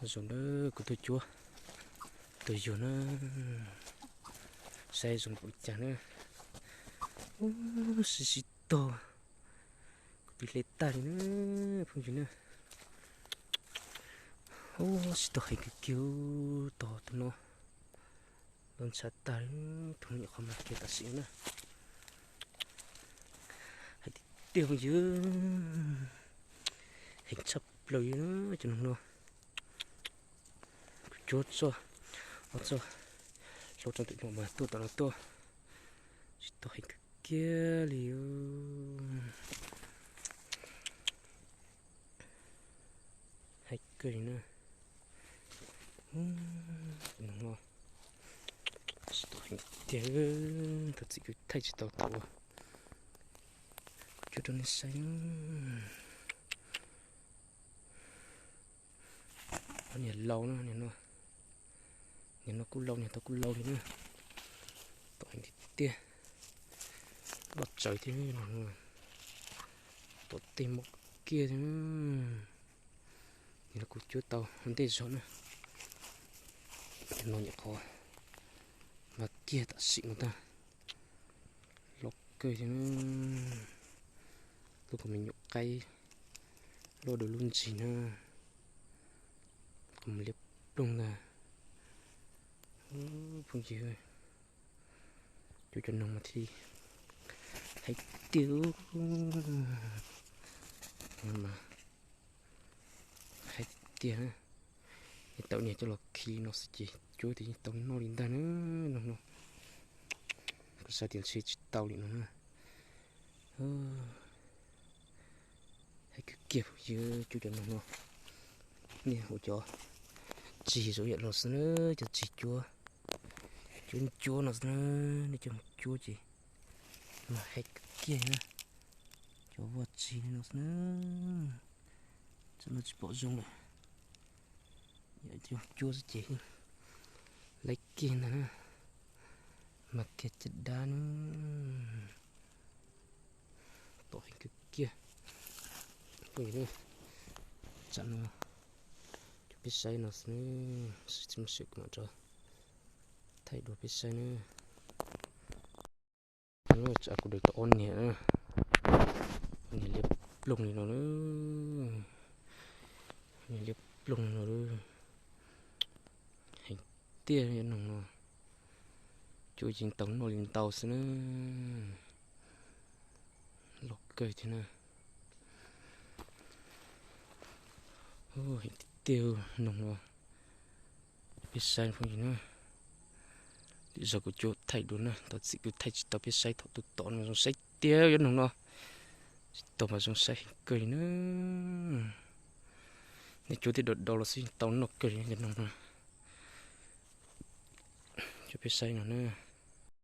Zoo na, kuv tuaj cuab, tuaj yug na, saib zoo npaum li cas na. Ub, sib sib tog, kuv twb hle tag li na, phooj ywg na. Ub, sib tog heev kawg kiag, tog tus no los ntshav tag li, tus no nyuam qhuav mag kiag tam sim no na. Hais tiag tiag phooj ywg, heev tshaj plaws li na cov noog no. Kuv cuab txoj, ob txoj hlua rau ntawm no mas tuaj tom no tuaj, sib tog heev kawg kiag li. Hais kawg li na. Noog no sib tog heev tiag, thov txim kuv thaij tsis tau thaum ua, kuv cuab rau nej saib. Ob niag laus na, niag no, niag no kuj laus, niag tod kuj laus li na. Tog heev tiag tiag, loj tsawv thiab, tom tej mob kiag thiab. Niag no kuv cuab tau ua ntej zog na, niag no nyuam qhuav mag kiag tam sim no tag, loj kawg thiab. Lub kaus me nyuam qaib luaj dua lub ntsis na, qhov muag liab ploog ntag. Phooj ywg, cuab cov noog mas thiaj li hais tiag, hais tiag na. Yeej tau niag coj los khi no xwb ces cuab tias yeej tau noj li ntag na. Noog no kuv xav tias ntshe tsis tau li no na. Hais kawg kiag phooj ywg, cuab cov noog no, nej hu cov tsig zoo yam no xwb na, cov tsig cuab, cuab cuab no xwb na, nej coj mus cuab ces mas hais kawg kiag na. Cov vaj tsig li no xwb na, txawm no tsis pom zoo lawm, yog coj cuab xwb ces laib kiag ntag na, mas kiag caj dab na. Tog heev kawg kiag. Phooj ywg, tsam no coj peb saib no xwb, sib txim muaj sia kuv mam rov thaij dua peb saib na. Tsam kuv daws tau ob niag na, ob niag liab ploog li no na, ob niag liab ploog li no. Heev tiag, noog no cuab yeej tau noj li ntau xwb na. Loj kawg thiab na. Heev tiag tiag, noog no. Peb saib phooj ywg na, lwm zaus kuv cuab thaij dua na, thov txim kuv thaij tsis tau peb saib thaum tuaj tom no, zoo saib tiag cov noog no. Tsis tau mas zoo saib heev kawg li na. Nej cuab tej daus daus los xwb yeej tau noj kawg li cov noog no. Coj peb saib no na.